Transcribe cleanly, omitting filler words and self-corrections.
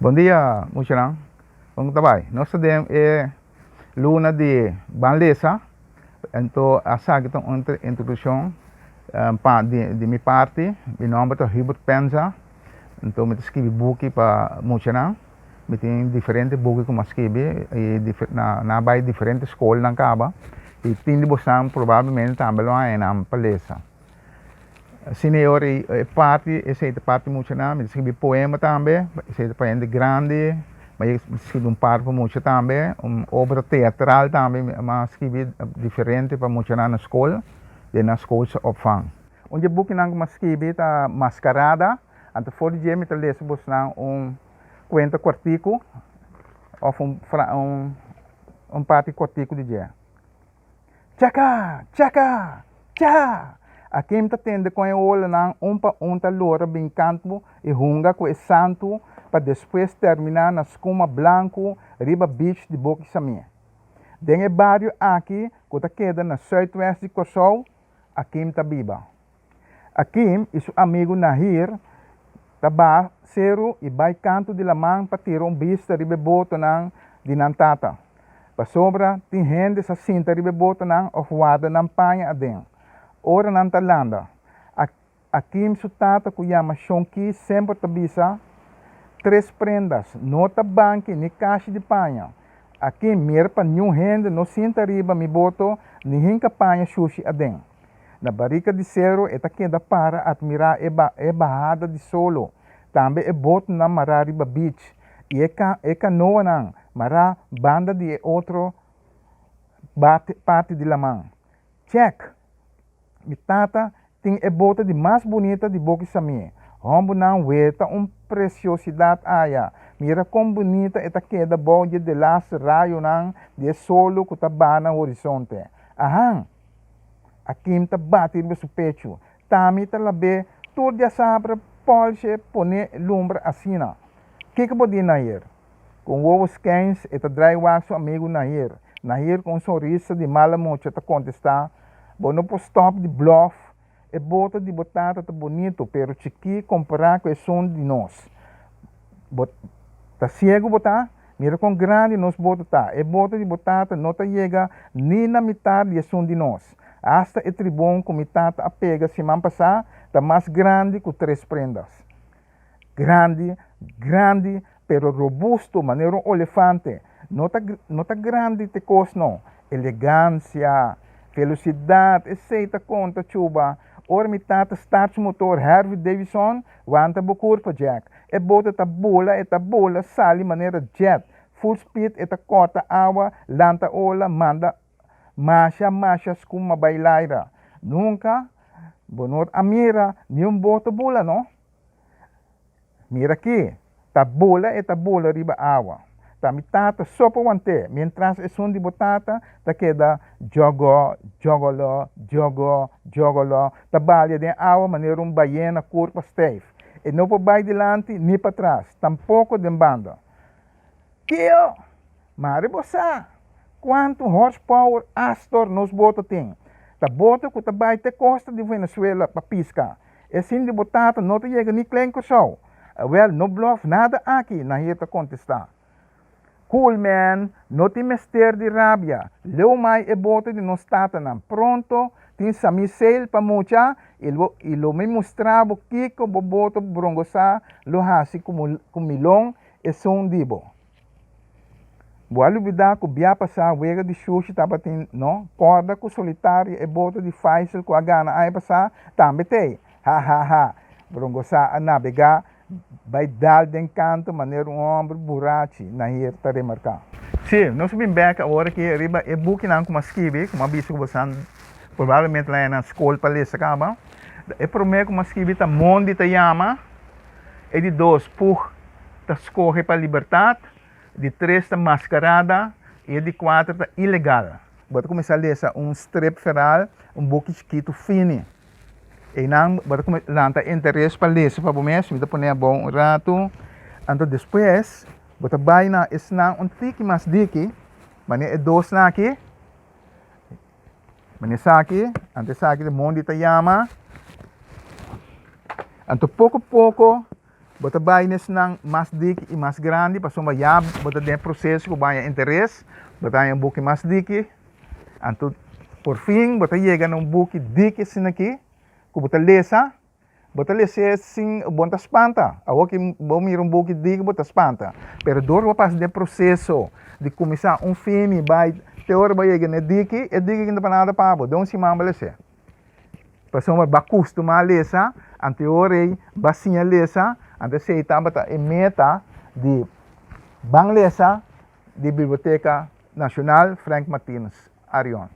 Bon dia muchanan, kon ta bai? Nos ta den e luna di Ban Lesa, anto esaki ta un introdukshon pa di mi parti. Mi nòmber ta Hubert Penza, anto mi ta skibi buki pa muchanan. Mi tin diferente buki ku mi a skibi i nan a bai diferente skolnan kaba i tin di bosan probablemente tambe lo haña nan pa lesa. Asina e ora e parti esei ta parti muchanan, mi ta skibi poema tambe, esei ta pa hende grandi, mi ta skibi un par pa mucha tambe, un obra teatral tambe mi a skibi diferente pa muchanan na skol, den nan skolse opvang. Un di e bukinan ku mi a skibi ta Maskarada, anto for di dje mi ta lesa bosnan un kuenta kòrtiku òf un parti kòrtiku di dje. Chaka! Chaka! Cha! Akim ta tende kon e olanan un pa un ta lora bin kantu i hunga ku e santu pa despues terminá na skuma blanku riba bich di Boki Samie. Den e bario aki ku ta keda na sùitwèst di Kòrsou, Akim ta biba. Akim i su amigu Nahir ta baha seru i bai kantu di laman pa tira un bista riba e botonan di nan tata. Pasobra tin hende sa sinta riba e botonan òf warda nan paña aden ora nan ta landa. Akim su tata ku yama Shonki semper ta bisa, Tres prendas, no ta banki ni kashi di paña. Akim, mira pa niun hende no sinta riba mi boto ni hinka paña shushi aden. Na barika di seru e ta keda para atmirá e e bahada di solo, tambe e botonan mará riba bich i e e kanoanan mará banda di e otro parti di laman. Chèk! Mi tata tin e boto di mas bunita di Boki Samie. Hòmbunan weta un presiosidat aya. Mira kon bunita e ta keda bou dje delaster rayonan di e solo ku ta baha na horizonte. Ahan! Akim ta bati riba su pechu. Tami ta lab'é tur diasabra pòlshe pon'é lumbra asina. Kiko bo di Nahir? Ku un wowo skeins e ta drai wak su amigu Nahir. Nahir ku un sonrisa di mala mucha ta kontestá, Bo no por stòp di blòf. E boto di bo tata ta bonito pero chikí kompará ku esun di nos. Bo ta siegu bo ta? Mira kon grandi nos boto ta. E boto di bo tata no ta yega ni na mitar di esun di nos. Asta e tribon ku mi tata a pega siman pasá ta mas grandi ku Tres Prendas. Grandi, grandi, pero robusto manera un olefante. No ta, no ta grandi te kos no. Elegansia, felosidat, esei ta konta chuba. Ora mi tata start su motor Harvey Davidson, wanta bo kurpa, Jack. E boto ta bula, e ta bula sali manera jet. Full speed e ta kòrta awa, lanta ola, manda masha masha skuma bai laira. Nunka bo no a mira niun boto bula, no? Mira aki, ta bula e ta bula riba awa. Ta mi tata so por want'é, mientras esun di bo tata ta keda djògò, djògòlò, djògò, djògòlò, ta balia den awa manera un bayena kurpa stijf. E no por bai dilanti ni patras, tampoko den banda. Tio! Mari bo sa kuantu horsepower Astor nos boto tin. Ta boto ku ta bai te kosta di Venezuela pa piska. E sin di bo tata no ta yega ni Klein Kòrsou. Awèl, no blòf nada aki, Nahir ta kontestá. Cool, man, no tin mester di rabia. Leu mai e boto di nos tatanan. Pronto tin sami sail pa mucha i lo i lo mi mustra bo kiko bo boto brongosá lo hasi ku milon esun di bo. Bo a lubidá ku bia pasá wega di shushi tabatin, no? Kòrda ku Solitario e boto di Faisal ku a gana aña pasá tambe t'ei. Ha ha ha! Brongosá a nabegá bai dal den kantu manera un hòmber burachi, Nahir ta remarká. Sí, nos a bin bèk awor aki riba e bukinan ku mi a skibi, ku mi a bisa ku boso probablemente la na skol pa lesa kaba. E promé ku mi a skibi ta Mondi ta yama. E di dos, Pug ta skohe pa libertat. Di tres ta Maskarada i e di kuater ta Ilegal. Bo ta kuminsá lesa un stripverhaal, un buki chikitu fini. Einan bo ta kuminsá lanta interes pa lesa pa bo mes. Mi ta pone abou un ratu. Anto despues bo ta bai na esnan un tiki mas diki, manera e dosnan aki. Manera esaki, anto esaki ta mondi ta yama. Anto poko poko. Bo ta bai nesnan mas diki i mas grandi pasobra ya bo ta den e proseso ku bo haña interes, bo ta haña un buki mas diki, anto por fin bo ta yega na un buki diki asina aki ku bo ta lesa, bo ta les'é sin bo no ta spanta. Awor ki bo mira un buki diki bo ta spanta, pero dor bo pasa den e proseso di kuminsá un fini bai te ora bo yega na e diki, e diki no ta pa nada pa bo, den un siman bo les'é. Pasobra bo a kustumá lesa, anto e ora ei bo a siña lesa, anto esei tabata e meta di Ban Lesa di Biblioteka Nashonal Frank Martinus Arion.